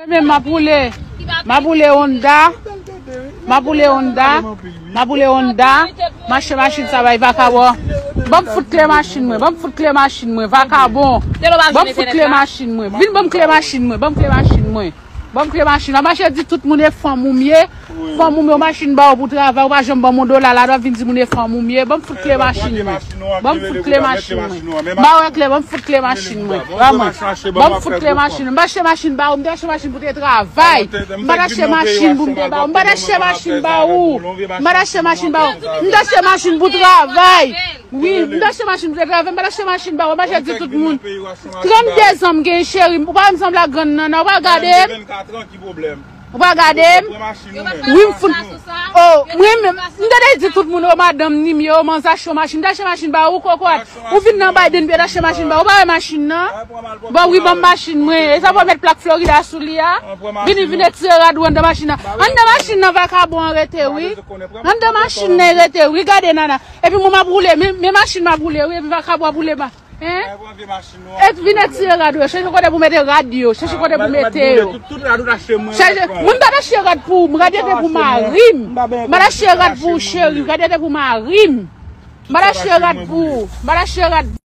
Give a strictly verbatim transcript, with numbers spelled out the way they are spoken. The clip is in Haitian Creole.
Men m ap woule. M ap woule Honda. M ap woule Honda. M ap woule Honda. M achte machin sa bay vakabon. Ban m fout kle machin mwen. Ban m fout kle machin mwen. Vakabon. Ban m fout kle machin mwen. Vin ban m kle machin mwen. Ban m kle machin mwen. Ban m kle machin. Ou mache di tout moun e fanm ou m ye. Fanm ou m ye, ou machin ba ou pou travay, ou pa janm ban m yon dola ladan, w ap vin di moun e fanm ou m ye. Ban m fout kle machin mwen. Ban m fout kle machin mwen. M ba wè kle, ban m fout kle machin mwen. Ba mwen. Ban m fout kle machin mwen. M pa achte machin ba ou, m te achte machin pou te travay. M pa t achte machin pou m te ba ou. M pa t achte machin ba ou. M pa t achte machin ba ou. M te achte machin pou travay. Wi, m t achte machin pou te travay, m pa t achte machin ba ou, m achte di tout moun. Trannde zan m gen cheri, ou pa wè m sanble ak grann nan, non, ou pa gade m. Ou pa gade m. Wi, m fout. Oh, mwen menm, m te di tout moun, oh, madanm ni m ye, oh, manzè achte yon machin, m t achte machin ba ou, kokot. Ou vin nan Biden, m t achte machin ba ou, ou pa wè machin nan. Bon, wi, ban m machin mwen. E sa pou met plak Florida sou li a. Vini, vini tire rad ou anndan machin nan. Anndan machin nan, vakabon an rete, wi. Anndan machin nan, rete, wi, gade nana. Epi mwen m ap woule, men, men machin m ap woule, wi, epi vakabon ap woule ba. Hein? E vin etire rad yo, chèche kote pou mete rad yo, chèche kote pou mete yo. Chèche, mwen m pa t achte rad pou ou, m rad yo te pou mari m. M pa t achte rad pou ou, cheri, rad yo te pou mari m. M pa t achte rad pou ou, m pa t achte rad.